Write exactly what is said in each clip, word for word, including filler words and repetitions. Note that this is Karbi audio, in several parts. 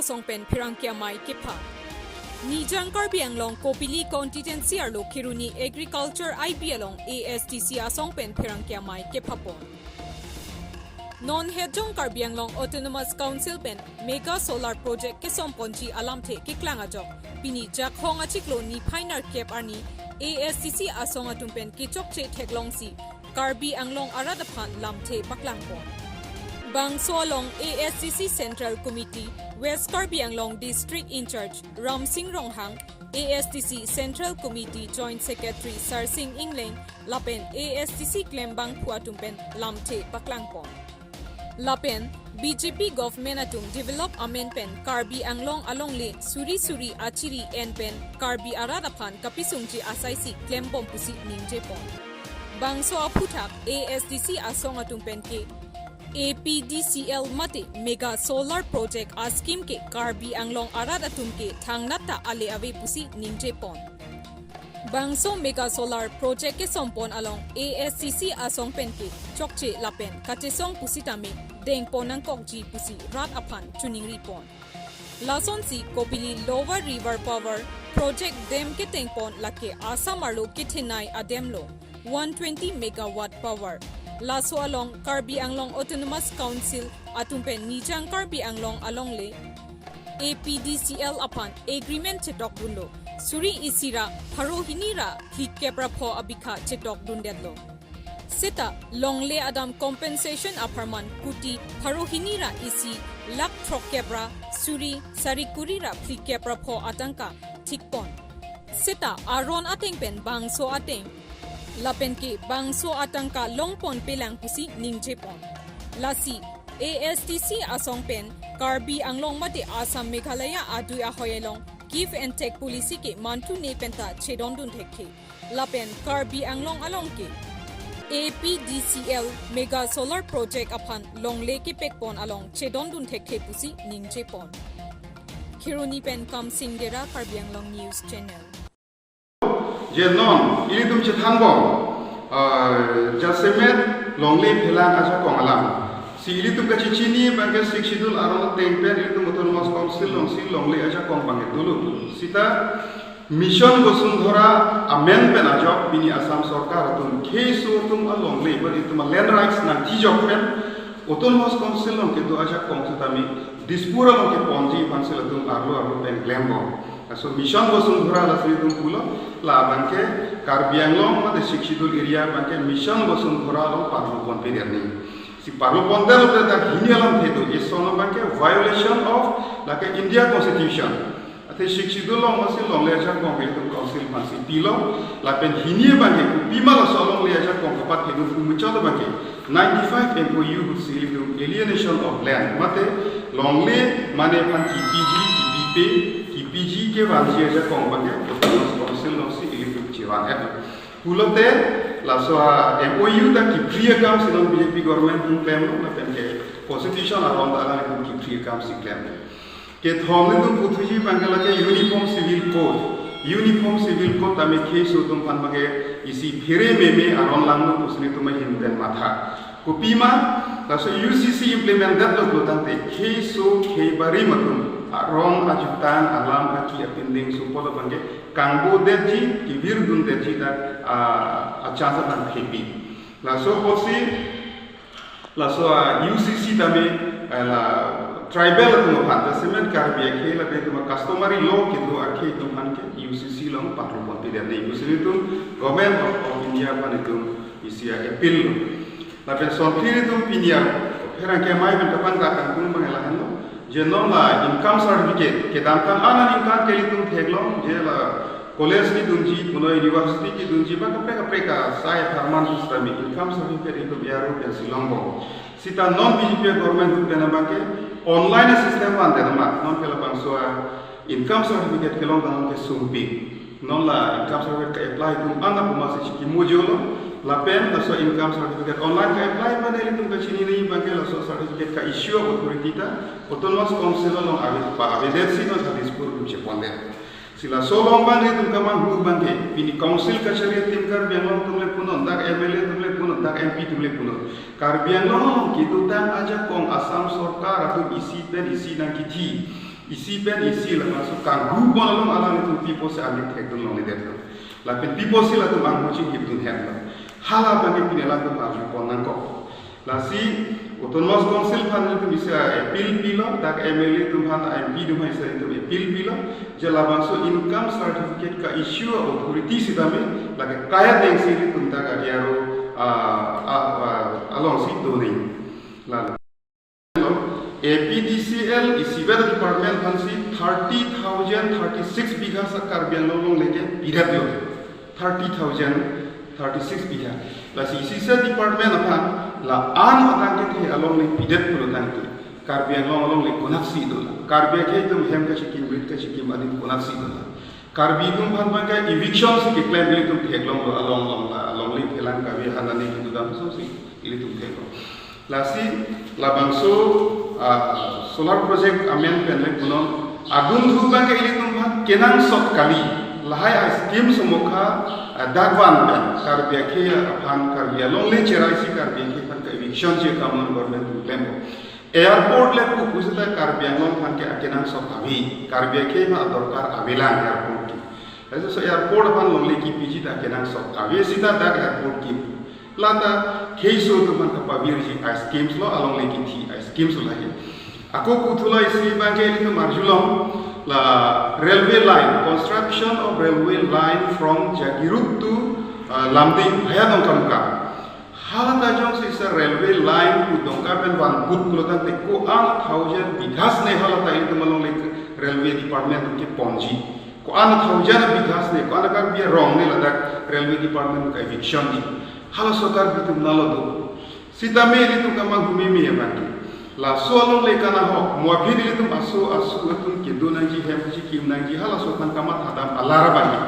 asong pen pherangke amei kepha. Nijang Karbi Anglong Kopili constituency arlo Kheroni Agriculture I B along A S D C asong pen pherangke amei kephapon. Non hetjong Karbi Anglong Autonomous Council pen Mega Solar Project kesomponji alamthe keklang ajok pini Jakhong achiklo niphai nerkep arni A S D C asong atum pen kechokche theklongsi Karbi Anglong arat aphan lamthe paklangpon. Bangso along A S D C Central Committee West Karbi Anglong District Incharge Ramsing Ronghang, A S D C Central Committee Joint Secretary Sarsing Engleng lapen A S D C klembangphu atum pen lamthe paklangpon. Lapen B J P government atum develop amen pen Karbi Anglong alongle suri suri achiri en pen Karbi arat aphan kapisungji asaisi klembom pusi ningjepon. Bangso aphuthak A S D C asong atum pen ke A P D C L mate Mega Solar Project ascheme ke Karbi Anglong arat atum ke thangnat ta ale ave pusi ningjepon. Bangso Mega Solar Project kesompon along A S D C asong pen ke chokche lapen kachesong pusitame dengpon nangkokji pusi rat aphan chiningripon. Lasonsi Kopili Lower River Power Project dam ketengpon lake Assam arlo kethenei adamlo one twenty megawatt power. Laso along Karbi Anglong Autonomous Council atum pen Nijang Karbi Anglong alongle A P D C L aphan agreement chetokdunlo. Suri isi ra pharo hini ra phlikep ra pho abikha chetokdundetlo. Seta longle adam compensation apharman kuti pharo hini ra isi lakh throkkep ra suri sari kuri ra phlikep ra pho atangka thikpon. Seta aron ateng pen bangso ateng lapen ke bangso atangka longponpelang pusi ningjepon. Lasi A S D C asong pen Karbi Anglong mate Assam Meghalaya adui ahoi along give and take policy ke manthu ne penta chedondun thekthe. Lapen Karbi Anglong along ke A P D C L Mega Solar Project aphan longle kepekpon along chedondun thekthe pusi ningjepon. Kheroni pen Kamsing Dera, Karbi Anglong News Channel. Je non ilitum chethanbom, ah, jasemet longle phelang ajakong alam. Si ilitum kachechini abangke Sixth Schedule aron ateng pen ilitum Autonomous Council alongsi longle ajakong abangke dolo. Seta Mission Vasundhara amen pen ajok pini Assam sorkar atum keso atum alongle, ba itum land rights nangtijok pen Autonomous Council along kedo ajakong setame Dispur along keponji aphansi latum arlo arlo pen klembom. Laso Mission Vasundhara lasi itum pulo, la abangke Karbi Anglong mate Sixth Schedule area abangke Mission Vasundhara along parlo ponpe derni. Si parlo ponpe derlo dak hini alamthe do, eson abangke violation of lake India Constitution. Athe Sixth Schedule along masi longle ajakong ke itum council aphansi pilo, lapen hini abangke kopima laso longle ajakong kapathedun pu muchot abangke ninety-five M O U ahutsi ilitum alienation of land mate longle mane aphan kipiji, kipipe, kipiji kevanji ajakong abangke Autonomous Council alongsi ilitum chevan-et. Pulote laso a M O U ta kiphri akam si non B J P government atum klemlo, lapen ke constitution aron ta alanglitum kiphri akam si klemlo. Kethom nelitum puthuji abangke lake Uniform Civil Code. Uniform Civil Code tame keso atum aphan abangke isi phere meme aron langno pusi nelitum ahin pen matha. Kopima, laso U C C implement detlo pulo tangte keso kebarim atum aron ajutang alam aki apindeng sumpot abangke kangbodetji, kevirdundetji dak, ah, achance abang thepi. Laso apotsi laso a U C C tame, eh, la tribal atum aphan, jasemet Karbi akhei lapen itum customary law kedo akhei atum aphan ke U C C along parlo ponpe derni pusi nelitum Government of, of India aphan itum isi a appeal lo. Lapen sonthir itum pini a pherangke amei pen kapangdak kangtung abang lahenlo. Je non la income certificate kedamtang an aningkan ke ilitum theklong, je la college kedunji pulo university kedunji ba kaprek kaprek asai apharman pusitame income certificate itum aro pensi longbom. Seta non B J P government ahut pen abangke online system vandet amat non ke labangso a income certificate kelong tang ke sumpi. Non la income certificate ka-apply atum an apuma si chiki mojolo. Lapen laso income certificate online ka-apply mane ilitum kachinine abangke laso certificate ka-issue authority ta Autonomous Council along ave pa avedet si non service pur kum chepondet. Si laso along abang itum kamanghu abangke pini council kachari atum Karbi Anglong atum le punon, dak M L A atum le punon, dak M P atum le punon. Karbi Anglong along kedotang ajakong Assam sorkar atum isi pen isi nangkithi. Isi pen isi labangso kanghu pon along alanglitum pi apotsi arni thekdun longledetlo. Lapen pi apotsi latum angho chinghipdun hetlo. Hala abangke pini alangtum arjupon nangkok. Lasi Autonomous Council aphan ilitum isi appeal pilo, dak M L A atum aphan, M P atum aphan isi ilitum appeal pilo, je labangso income certificate ka-issue authority sitame lake kaike atengsi ilitum dak A R O, ah, ah, ah, alongsi do nangji. Lalo A P D C L isivet department aphansi thirty thousand thirty-six bigha sa Karbi Anglong alongle ke pidetlo. Thirty thousand thirty-six bigha. Lasi isi isi department aphan la-an atangke the alongle pidet pulo tangte Karbi Anglong alongle konatsi dola. Karbi akhei atum hem kachikim, rit kachikim adim konatsi dola. Karbi atum aphan abangke eviction si keklem ilitum theklonglo, along along la, alongle phelang kave hanani kitu dam so si ilitum theklong. Lasi labangso, ah, solar project amen pen le punon adun thu abangke ilitum aphan kenangsot kali. Lahai a-scheme sumokha, ah, dagvan pen Karbi akhei aphan, Karbi alongle cherai si Karbi akhei aphan ka-eviction si kamun government atum klempo. Airport le pu pusita Karbi Anglong aphan ke akenangsot ave. Karbi akhei aphan adorkar avelang airport ke. Laso airport aphan longle kipiji ta kenangsot ave sita dak airport ke. Lata kheiso atum aphan kapavirji a-schemes lo, alongle kithi a-schemes lo lake. Ako kuthulo isi abangke ilitum arjulong la railway line, construction of railway line from Jagiroad to, uh, Lumding, Bhayadong Kamkam. Halata jongsi isi railway line pu Dongka pen vanput pulo tangte ko-an thousand bighas ne halata ilitum alongle railway department atum keponji. Ko-an thousand bighas ne, ko-an Karbi arong ne ladak railway department ka-eviction ji. Halaso Karbi atum nalo do. Sitame ilitum kamanghumeme abangke. Laso alongle kanahok, mo aphi ilitum aso aso atum kedo nangji, hem chikim nangji, halaso aphan kamathadam alar abangke.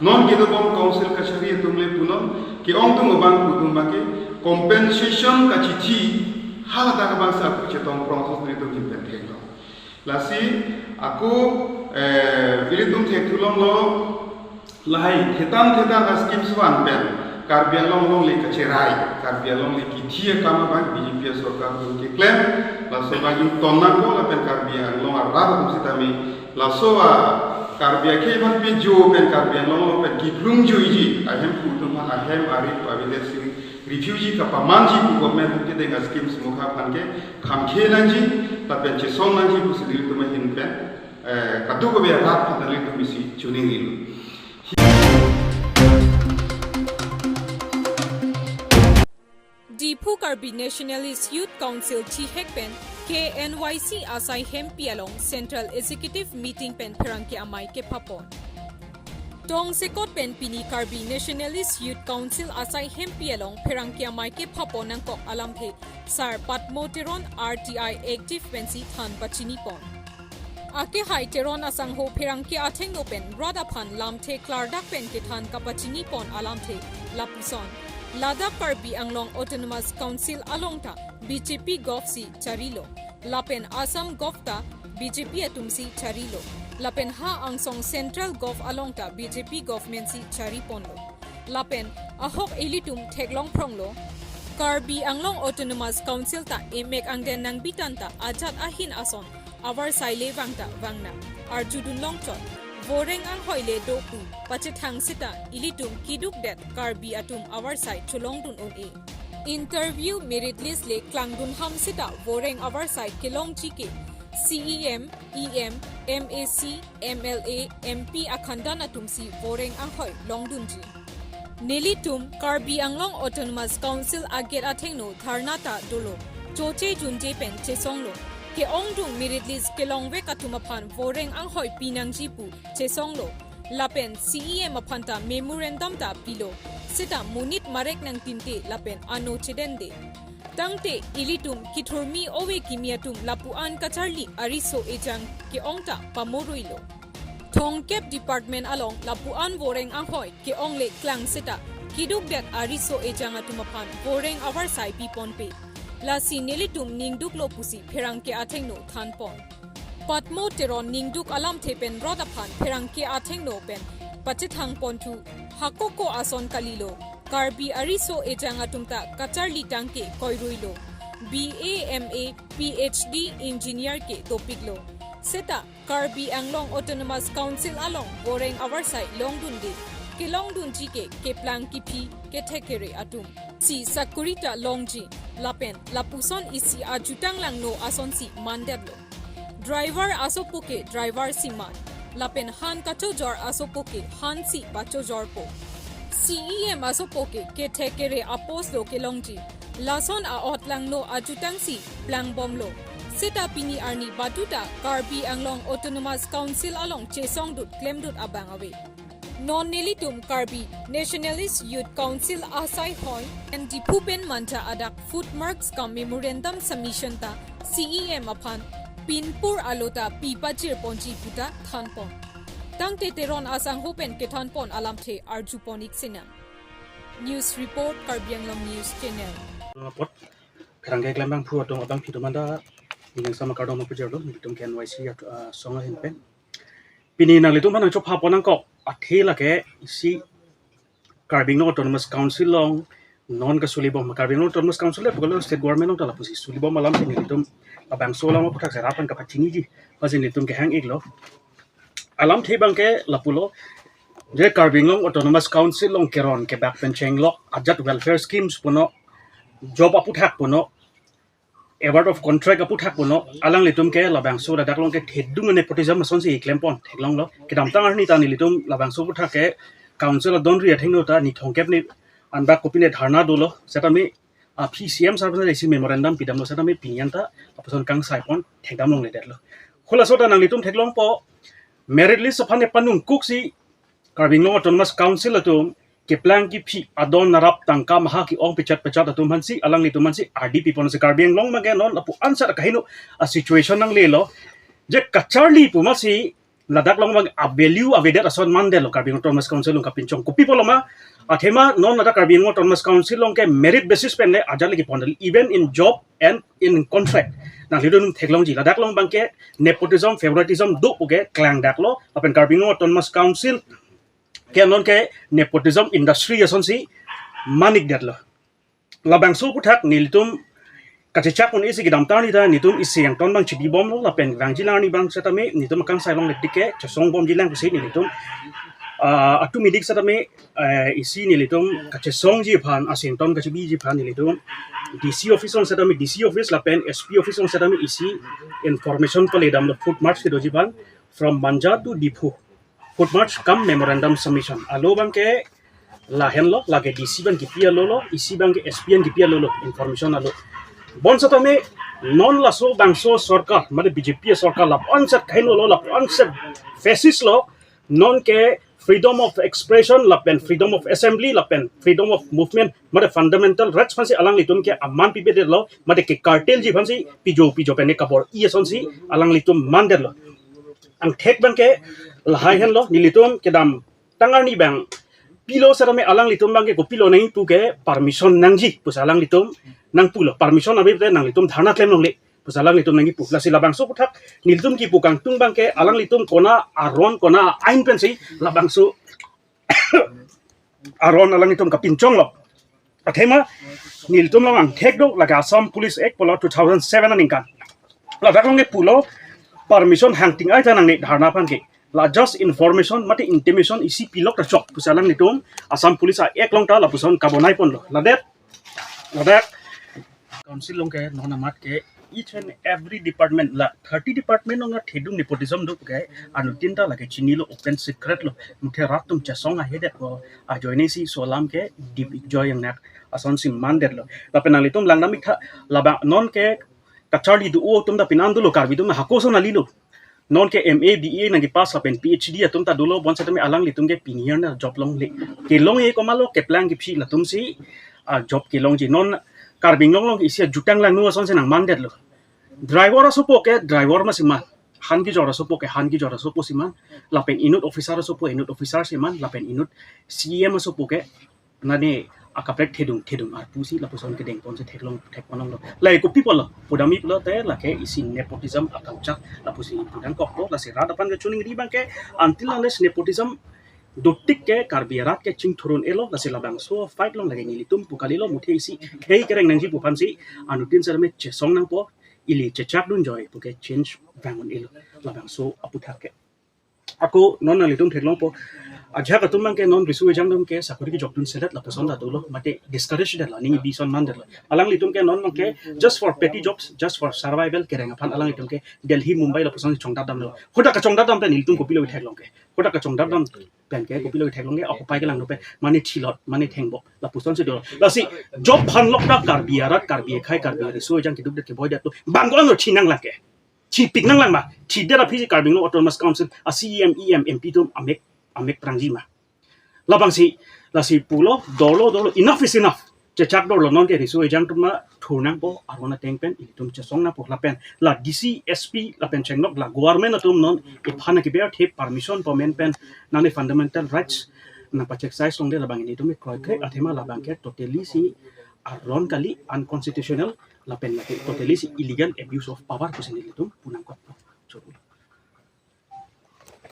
Non kedobom council kachari atum le punon, ke-ongdung abang pu atum abangke compensation kachithi, haladak abangsi ako chetong prongso ilitum ahin pen theklong. Lasi ako, eh, ilitum thekthulonglo, lahai thetan thetan a-schemes van pen Karbi Anglong alongle kacherai, Karbi alongle kithi akam abang B J P asorkar atum keklem, laso abang ington nangkok lapen Karbi Anglong arat atum sitame laso a Karbi akhei aphan pejo pen Karbi Anglong along pen kiplung juiji, ahemphu atum aphan ahem ari pavidet si refugee kapamanji pu government atum kedeng a-schemes mokha aphan ke khamkhe nangji lapen chesong nangji pusi ilitum ahin pen, eh, kadokave arat aphan ilitum isi choningri lo. Diphu Karbi Nationalist Youth Council thihek pen K N Y C asai hempi along Central Executive Meeting pen pherangke amei kephapon. Tongsekot pen pini Karbi Nationalist Youth Council asai hempi along pherangke amei kephapon nangkok alamthe Sar Padmo Teron R T I active pensi than pachinipon. Akehai Teron asangho pherangke athengno pen rat aphan lamthe klardak pen kethan kapachinipon alamthe lapuson. Ladak Karbi Anglong Autonomous Council along ta B J P govt si charilo. Lapen Assam govt ta B J P atum si charilo. Lapen ha angsong Central govt along ta B J P government si chariponlo. Lapen ahok ilitum theklong phronglo. Karbi Anglong Autonomous Council ta emek angden nangbitan ta ajat ahin ason avarsai le vang ta vangnang. Arjudun longchot. Voreng anghoi le do pu pachethang seta ilitum kidukdet Karbi atum avarsai cholongdun un-e. Interview merit list le klangdun ham seta voreng avarsai kelongji ke C E M, E M, M A C, M L A, M P akhandan atum si voreng anghoi longdunji. Nelitum Karbi Anglong Autonomous Council agate athengno dharna ta dolo. Choche junje pen chesonglo. Ke-ongdung merit list kelongvek atum aphan voreng anghoi pinangji pu chesonglo. Lapen C E M aphan ta memorandum ta pilo. Seta monit marek nangtinte lapen ano chedende. Tangte ilitum kithurmi ove kimi atum lapu-an kacharli ariso ejang ke-ong ta pamoruilo. Thongkep department along lapu-an voreng anghoi ke-ong le klang seta kidukdet ariso ejang atum aphan voreng avarsai piponpe. Lasi nelitum ningduklo pusi pherangke athengno thanpon. Padmo Teron ningduk alamthe pen rat aphan pherangke athengno pen pachethangponthu hakoko ason kalilo. Karbi ariso ejang atum ta kacharli tangke koiruilo. B A, M A, P H D engineer ke dopiklo. Seta Karbi Anglong Autonomous Council along goreng avarsai longdunde, kelongdunji ke keplang kephi kethek kere atum. Si sakuri ta longji, lapen lapuson isi ajutang langno asonsi mandetlo. Driver asopo ke driver si man, lapen han kachojor asopo ke han si pachojorpo. C E M asopo ke kethek kere a-post lo kelongji. Lason a-ot langno ajutang si plangbomlo. Seta pini arni baduta Karbi Anglong Autonomous Council along chesongdut klemdut abang ave. Non nelitum Karbi Nationalist Youth Council asaihoi, N Diphu pen Manja adak foot marks kam memorandum submission ta C E M aphan pinpur alo ta pi pajirponji puta thanpon. Tangte Teron asangho pen kethanpon alamthe arjupon-ik sinang. News report, Karbi Anglong News Channel. Apot pherangke klembangphu atum abangphi atum anta ning kangsam akardom pajirlo, nelitum ke N Y C at, ah, song ahin pen. Pini nanglitum aphan nangchophapon nangkok athe lake isi Karbi Anglong Autonomous Council along non kasulibom, Karbi Anglong Autonomous Council le pukalo state government along ta lapusi sulibom alam si nelitum labangso alam aphuthak serat pen kapachiniji, pasi nelitum kehang-iklo. Alamthe abang ke lapulo, je Karbi Anglong Autonomous Council along keron kebak pen chenglok ajat welfare schemes puno, job aphuthak puno, award of contract aphuthak puno, alanglitum ke labangso ladak along ke thedung nepotism asonsi klempon theklonglo. Kedamtang arni ta nelitum labangso aphuthak ke council adonri athengno ta ni thomkep ni anbak kopine dharna dolo, setame aphi C E M sir aphan isi memorandum pidamlo, setame pini anta lapuson kangsaipon thekdam longledetlo. Halaso ta nanglitum theklongpo, merit list aphan ne panungkuksi Karbi Anglong Autonomous Council atum keplang kephi adon narap tangka maha ke-ong pechat pechat atum aphansi, alanglitum aphansi ardi piponsi, Karbi Anglong abang ke non lapu-an sar kaheno a-situation nanglelo. Je kacharli pu masi ladak along abang a-value avedet ason mandetlo Karbi Anglong Autonomous Council along kapinchong. Kopi pulo ma, athema non ladak Karbi Anglong Autonomous Council along ke merit basis pen le ajat le kepon, even in job and in contract. Nanglitum theklongji, ladak along abang ke nepotism, favoritism do pu ke klangdaklo, lapen Karbi Anglong Autonomous Council ke non ke nepotism industry asonsi man-ikdetlo. Labangso aphuthak nelitum kachechak un-isi, kedamtang arni ta nelitum isi angton abang chibibomlo, lapen vangji lang arni abang setame nelitum kangsai longledet ke chesongbomji lang pusi nelitum, ah, atum idik setame, eh, isi nelitum kachesongji aphan, isi angton kachibiji aphan nelitum D C office along setame, D C office lapen S P office along setame isi information paledamlo, foot march kedoji aphan from Manja to Diphu. Foot march cum memorandum submission. Alo abang ke lahenlo, lake D C abang kipi alo lo, isi abang ke S P abang kipi alo lo, information alo. Bonsetame non laso bangso sorkar, mane B J P sorkar lapu-an sar kahin lo, lapu-an sar fascist lo, non ke freedom of expression lapen freedom of assembly lapen freedom of movement, mane fundamental rights aphansi alanglitum ke aman pipedetlo, mane ke-curtailji aphansi pijo pijo pen ne kabor-i asonsi alanglitum mandetlo. Angthek abang ke lahai henlo, nelitum kedamtang arni abang pilo setame alanglitum abang ke kopilo nangji pu ke permission nangji pusi alanglitum nangpulo, permission ave te nanglitum dharna klem longle pusi alanglitum nangji pu. Lasi labangso aphuthak nelitum kipu kangtung abang ke alanglitum kona aron kona ain pensi labangso aron alanglitum kapinchonglo. Athema nelitum along angthek do, lake Assam Police Act pulo two thousand seven aningkan. Ladak along ke pulo permission hangting ai ta nangne dharna aphan ke. La just information mate intimation isi pilok ta chok pusi alanglitum Assam Police a-Act along ta lapuson kabonaiponlo. Ladak, ladak Council along ke non amat ke each and every department, la thirty department along thedung nepotism do ke anuttin ta lake chinilo, open secret lo. Muthe rat atum chesong ahedet ko ajoine si laso alam ke dip-ik joi yang nak asonsi mandetlo. Lapen nanglitum langdam-ik tha, labang non ke kacharli do atum ta pinan dolo, Karbi atum hako ason kalilo. Non ke M A, B A nangkepass lapen P H D atum ta dolo, bonsetame alanglitum ke pini arni ta job longle. Kelong-e komatlo, keplang kephi latumsi, ah, job kelongji. Non Karbi Anglong along isi ajutang langno asonsi nangmandetlo. Driver asopo ke driver masi man, han kejor asopo ke han kejor asopo si man, lapen inut officer asopo inut officer si man, lapen inut C E M asopo ke nane akaprek thedung thedung arpu si lapuson kedengponsi theklong thekponlonglo. Lahai kopi pulo, pudamji pulote lake isi nepotism a-culture lapusi pudam kokpo. Lasi rat aphan kachiningri abang ke until unless nepotism dotik ke Karbi arat ke chingthur un-elo. Lasi labangso fight along lake nelitum pu kalilo, muthe isi khei kereng nangji pu aphansi anuttin setame chesong nangpo. ili chechak dun joi puke change vang un-elo labangso aputhak ke. Ako non nanglitum theklongpo, ajahak atum abangke non riso ejang atum ke sakori kejok dunselet lapuson ta dolo, mate discourage detlo, ning bison man detlo. Alanglitum ke non abangke just for petty jobs, just for survival kereng aphan alanglitum ke Delhi, Mumbai lapuson chongdat damlo. Hadak kachongdat dam pen ilitum kopilo theklong ke? Hadak kachongdat dam pen ke kopilo theklong ke? Occupy kelang pen mane thilot, mane thengbok lapuson si dolo. Lasi job aphan lok ta Karbi arat, Karbi akhei, Karbi riso ejang keduk det keboi det atum abang ko-an lo thi nanglang ke? Thipik nanglang ma? Thidet aphi si Karbi Anglong Autonomous Council a C E M, E M, M P atum amek, amek prangji ma? Labangsi, lasi pulo, dolo, dolo, enough is enough. Chechak dolo, non ke riso ejang atum ma thur nangpo, aron ateng pen ilitum chesong nangpo lapen la D C, S P lapen chenglok la government atum non iphan akiber the permission pu amen pen nangli fundamental rights nangpa-exercise longde, labang ilitum kroikre athema labang ke totally si aron kali, unconstitutional lapen lake totally si illegal abuse of power pusi nelitum punang.